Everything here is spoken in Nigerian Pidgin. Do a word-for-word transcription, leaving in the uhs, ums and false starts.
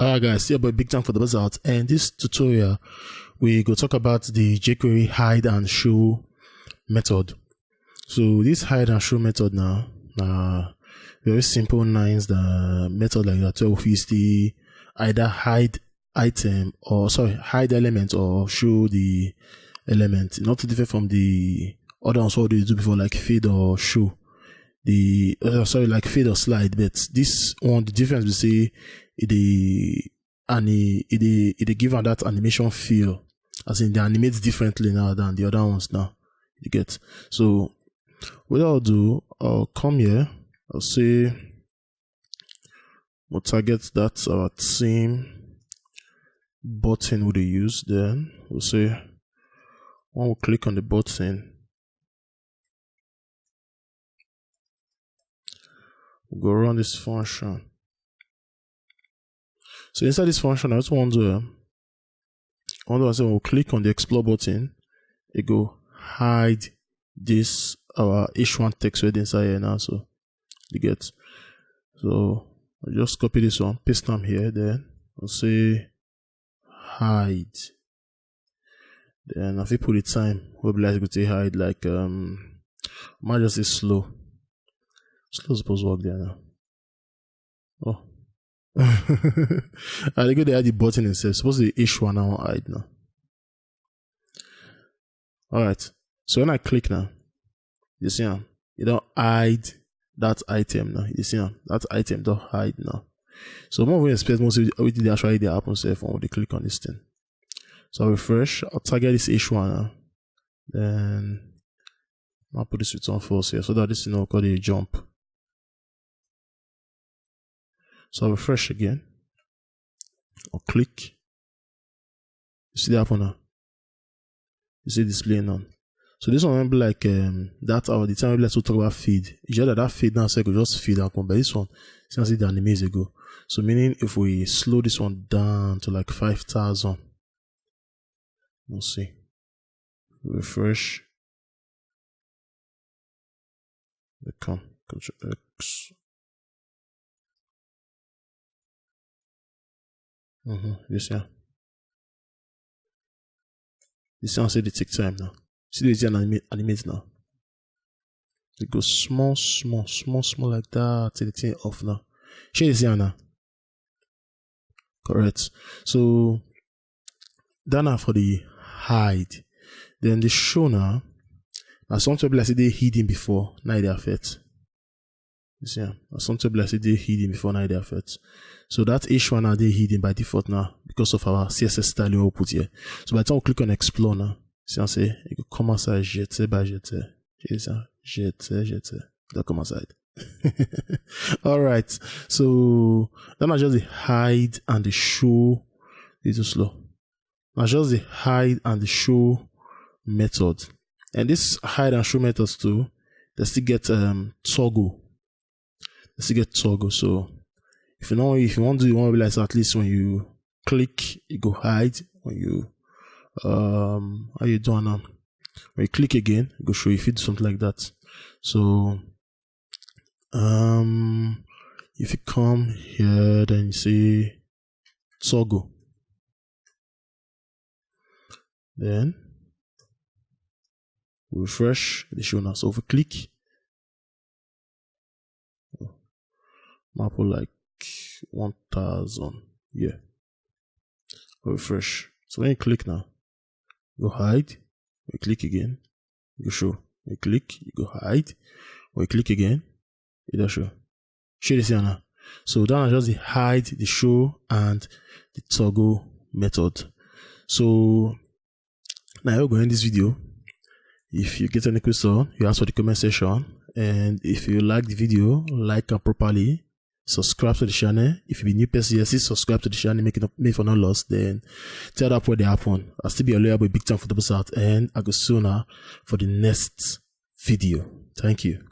Alright guys, your boy Big Time for the Buzz Out, and this tutorial we go talk about the jQuery hide and show method. So this hide and show method now, uh, very simple nines the method like that. So we use the either hide item or, sorry, hide element or show the element. Not too different from the other ones what they do before, like fade or show. The uh, sorry, like fade or slide, but this one, the difference we see, the and it, it, it, it give am that animation feel, as in they animate differently now than the other ones now. You get? So what I'll do, I'll come here, I'll say we'll target that our theme button would use. Then we'll say when we click on the button, we'll go run this function. So inside this function, I just want to um, I want to say we'll click on the explore button. It go hide this our H one text right inside here now. So you get? So I'll just copy this one, paste them here. Then I'll say hide. Then I fit put the time. We'll be like to hide like um, I might just say slow. Slow suppose work there now. Oh. I think they had the button itself. Suppose the H one now hide now. Alright. So when I click now, you see am, you don't hide that item now. You see am, that item don't hide now. So what we expect most of the actually they happen self when we click on this thing. So I'll refresh, I'll target this H one now. Then I'll put this return false here so that this thing will call a jump. So I'll refresh again. I'll click. You see that happen now? You see display none. So this one will be like um, that hour, the time we like to talk about feed. It's just that that feed now, so I could just feed that one. But this one, since it animates ago. So meaning if we slow this one down to like five thousand, we'll see. Refresh. They come. Control X. Mm-hmm. This here. This one say they take time now. See this here animate, animate now. They go small, small, small, small like that till the thing off now. Share this here now. Correct. So that now for the hide. Then the show now. Now something like say they hidden before, now they affect. You see, now something like say they hidden before, now they affect. So that H one now they hidden by default now because of our C S S style we put here. So by the time we click on explore now, see I say it could come outside jete by jete. Jete, jete, jete. That come outside. All right. So then I just the hide and the show. It's too slow. Now just the hide and the show method. And this hide and show methods too, they still get um toggle. They still get toggle. So if you know if you want to, you want to realize at least when you click, it go hide. When you um how you doing now? When you click again, it go show you if you do something like that. So um if you come here, then you see toggle. Then refresh the show now. So if we click, maple like one thousand. Yeah. Refresh. So when you click now, go hide. We click again. Go show. We click. You go hide. We click again. It does show. Share this here now. So that is just the hide, the show, and the toggle method. So now we're going to end this video. If you get any question, you ask for the comment section. And if you like the video, like and properly subscribe to the channel. If you be new person, yes, subscribe to the channel, make it up, make for not lost. Then tell that what they happen. I'll still be a lawyer with Big Time for the South, and I go sooner for the next video. Thank you.